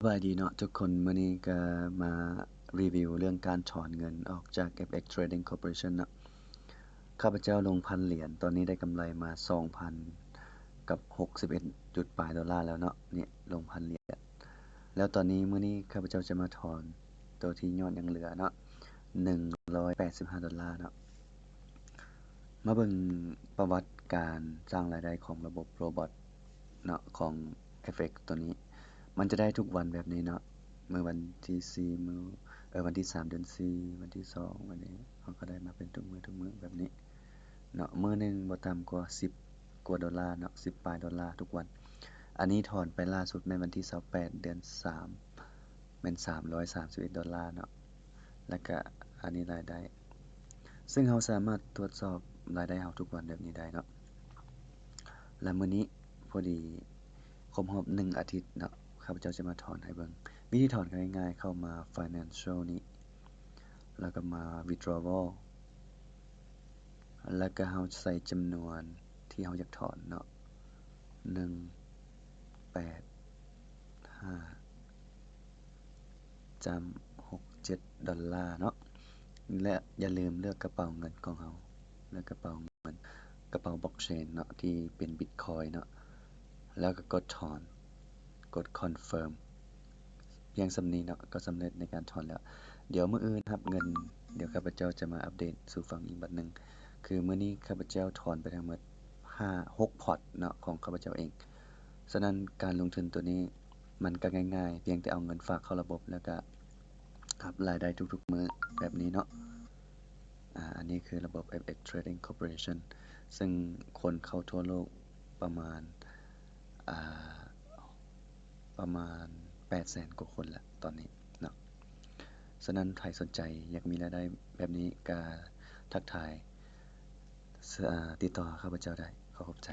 ສະບາຍດີເນາະທຸກຄົນ, ມື້ນີ້ກໍມາຣີວິວເລື່ອງການຖອນເງິນອອກຈາກ ເອັຟເອັກ Trading Corporation ເນາະ. ຂ້າພະເຈົ້າລົງພັນຫຼຽນ, ຕອນນີ້ໄດ້ກຳໄລມາສອງພັນກັບຫົກສິບເອັດຈຸດປາຍໂດລາແລ້ວເນາະ, ນີ້ລົງພັນຫຼຽນ. ແລ້ວຕອນນີ້ ມື້ນີ້ຂ້າພະເຈົ້າຈະມາຖອນໂຕທີ່ຍອດຍັງເຫຼືອເນາະ ໜຶ່ງຮ້ອຍແປດສິບຫ້າໂດລາເນາະ. ມາເບິ່ງປະຫວັດການສ້າງລາຍໄດ້ຂອງລະບົບໂຣບອດເນາະ ຂອງ ເອັຟເອັກ ໂຕນີ້. ມັນຈະໄດ້ທຸກວັນແບບນີ້ເນາະ, ມື້ວັນທີສີ່ ມື້ ເອີ ວັນທີສາມເດືອນສີ່, ວັນທີສອງ, ວັນນີ້ ເຮົາກໍໄດ້ມາເປັນທຸກມື້ ທຸກມື້ແບບນີ້ເນາະ. ມື້ໜຶ່ງບໍ່ຕ່ຳກວ່າສິບກວ່າໂດລາເນາະ, ສິບປາຍໂດລາທຸກວັນ. ອັນນີ້ຖອນໄປລ່າສຸດໃນວັນທີຊາວແປດເດືອນສາມ ແມ່ນສາມຮ້ອຍສາມສິບເອັດໂດລາເນາະ. ແລ້ວກະອັນນີ້ລາຍໄດ້ ຊຶ່ງເຮົາສາມາດຕວດສອບລາຍໄດ້ເຮົາທຸກວັນແບບນີ້ໄດ້ເນາະ. ແລະ ມື້ນີ້ພໍດີຄົບຮອບໜຶ່ງອາທິດເນາະ, ຂ້າພະເຈົ້າຈະມາຖອນໃຫ້ເບິ່ງ. ວິທີຖອນກໍງ່າຍໆ, ເຂົ້າມາ Financial ນີ້ ແລ້ວກໍມາ Withdrawal ແລ້ວກໍເຮົາໃສ່ຈຳນວນທີ່ເຮົາຢາກຖອນເນາະ, ໜຶ່ງແປດຫ້າ ຈ້ຳຫົກເຈັດໂດລາເນາະ. ແລະ ຢ່າລືມເລືອກກະເປົາເງິນຂອງເຮົາ, ເລືອກກະເປົາເງິນ, ກະເປົາ Blockchain ເນາະ ທີ່ເປັນ Bitcoin ເນາະ, ແລ້ວກໍກົດຖອນ, ກົດ Confirm. ພຽງສ່ຳນີ້ເນາະ ກໍສຳເລັດໃນການຖອນແລ້ວ. ດຽວມື້ອື່ນຮັບເງິນ, ດຽວຂ້າພະເຈົ້າຈະມາອັບເດດສູ່ຟັງອີກບັດໜຶ່ງ. ຄືມື້ນີ້ຂ້າພະເຈົ້າຖອນໄປທັງໝົດຫ້າ ຫົກພອດເນາະ ຂອງຂ້າພະເຈົ້າເອງ. ສະນັ້ນການລົງທຶນໂຕນີ້ມັນກໍງ່າຍໆ, ພຽງແຕ່ເອົາເງິນຝາກເຂົ້າລະບົບ ແລ້ວກໍຮັບລາຍໄດ້ທຸກໆມື້ແບບນີ້ເນາະ. ອາ ອັນນີ້ຄືລະບົບ ເອັຟເອັກ Trading Corporation ຊຶ່ງຄົນເຂົ້າທົ່ວໂລກປະມານ ອາ ປະມານແປດແສນກວ່າຄົນລະຕອນນີ້ເນາະ. ສະນັ້ນໃຜສົນໃຈຢາກມີລາຍໄດ້ແບບນີ້ກໍທັກທາຍ ອາ ຕິດຕໍ່ຫາຂ້າພະເຈົ້າໄດ້. ຂໍຂອບໃຈ.